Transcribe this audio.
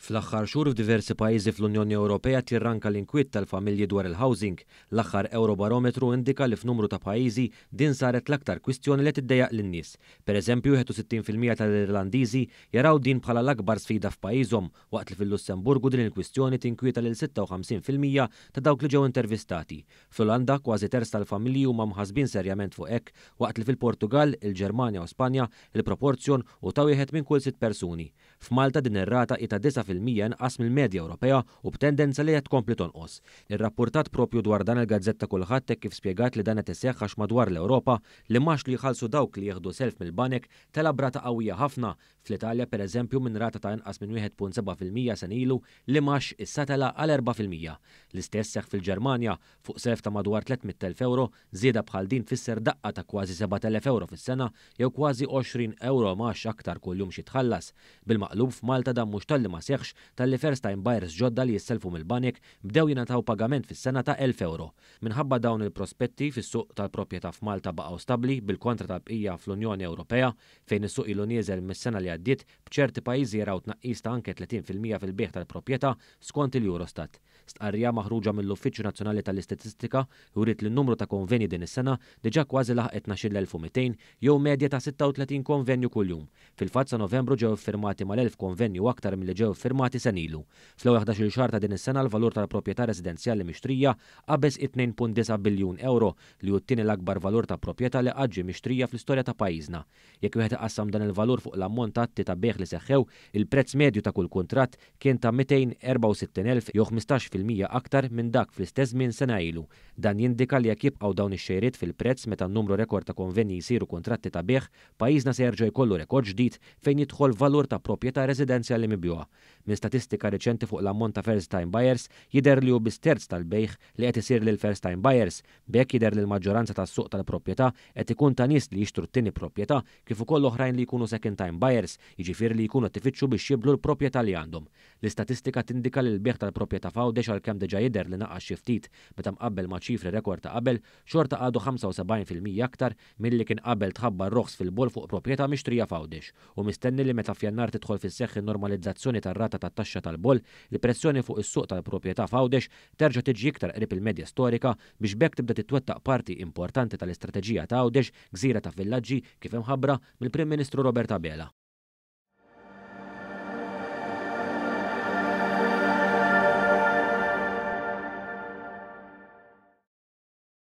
Fl-aħħar xhur f'diversi pajjiżi fl-Unjoni Ewropea tirranka l-inkwiet tal-familji dwar il-housing. L-aħħar Ewrobarometru indika li f'numru ta' pajjiżi din saret l-aktar kwistjoni li tiddejjaq lin-nies. Pereżempju, 61% tal-Irlandiżi jaraw din bħala l-akbar sfida f'pajjiżhom, waqt li fil-Lussemburgu din il-kwistjoni tinkwieta lil 56% ta' dawk li ġew intervistati. Fl-Olanda, kważi terz tal-familji huma mħassbin serjament fuq hekk, waqt li fil-Portugall, il-Ġermanja u Spanja il-proporzjon hu ta' wieħed minn kull sitt persuni. F'Malta din ir-rata hi ta' 9% inqas mill-medja Ewropea u b'tendenza li qed tkompli tonqos. Irrappurtat proprju dwar dan il-gazzetta Kullħadd hekk kif spjegat li dan qed iseħħ għax madwar l-Ewropa, l-imgħax li jħallsu dawk li jieħdu self mill-banek tela' b'rata qawwija ħafna. Fl-Italja, pereżempju, minn rata ta' inqas minn 1.7% sena ilu, l-imgħax issa tela' għal 4%. L-istess seħħ fil-Ġermanja, fuq self ta' madwar 300,000 ewro, żieda bħal din tfisser daqqa ta' kważi 7,000 ewro fis-sena jew kważi 20 ewro imgħax aktar kuljum x'jitħallas. Bil-maqlub, f'Malta dan mhux talli ma seħħx, talli first time buyers ġodda li jissellfu mill-banek bdew jingħataw pagament fis-sena ta' 1,000 ewro. Minħabba dawn il-prospetti fis-suq tal-proprjetà f'Malta baqgħu stabbli, bil-kontra tal-bqija fl-Unjoni Ewropea, fejn is-suq ilu nieżel mis-sena li għaddiet, b'ċerti pajjiżi jaraw tnaqqis ta' anke 30% fil-bejgħ tal-proprjetà, skont il-Eurostat. Stqarrija maħruġa mill-Uffiċċju Nazzjonali tal-Istatistika wriet li n-numru ta' konvenji din is-sena diġà kważi laħqet 12,200 jew medja ta' 36 konvenju kuljum. Fil-fatt sa Novembru ġew iffirmati mal-1,000 konvenju aktar milli ġew iffirmati sena ilu. Fl-ewwel 11-il xahar ta' din is-sena l-valur tal-proprjetà residenzjali mixtrija qabeż it-2.9 biljun ewro li hu t-tieni l-akbar valur ta' proprjetà li qatt ġie mixtrija fl-istorja ta' pajjiżna. Jekk wieħed iqassam dan il-valur fuq l-ammont ta' atti ta' bejgħ li seħħew, il-prezz medju ta' kull kuntratt kien ta' 264,000 jew 15% aktar minn dak fl-istess żmien sena ilu. Dan jindika li jekk jibqgħu dawn ix-xejriet fil-prezz meta n-numru rekord ta' konvenji jsiru kuntratti ta' bejgħ, pajjiżna se jerġa' jkollu rekord ġdid fejn jidħol valur ta' proprjetà residenzjali mibjugħa. Minn statistika riċenti fuq l-ammont ta' first time buyers jidher li hu biss terz tal-bejgħ li qed isir lil first time buyers. B'hekk jidher li l-maġġoranza tas-suq tal-proprjetà qed ikun ta' nies li jixtru t-tieni proprjetà kif ukoll oħrajn li jkunu second time buyers, jiġifieri li jkunu qed ifittxu biex jibdlu l-proprjetà li għandhom. L-istatistika tindika li l-bejgħ tal-proprjetà f'Għawdex għalkemm diġà jidher li naqas xi ftit meta mqabbel ma' ċifri rekord ta' qabel, xorta għadu 75% aktar milli kien qabel tħabbar roħs fil-boll fuq proprjetà mixtrija f'Għawdex. Hu mistenni li meta f'Jannar tidħol fis-seħħ in-normalizzazzjoni tar-rata tat-taxxa tal-boll, il-pressjoni fuq is-suq tal-proprjetà f'Għawdex terġa' tiġi iktar qrib il-medja storika biex b'hekk tibda titwettaq parti importanti tal-istrateġija ta' Għawdex, gżira ta' villaġġi, kif imħabbra mill-Prim Ministru Robert Abela.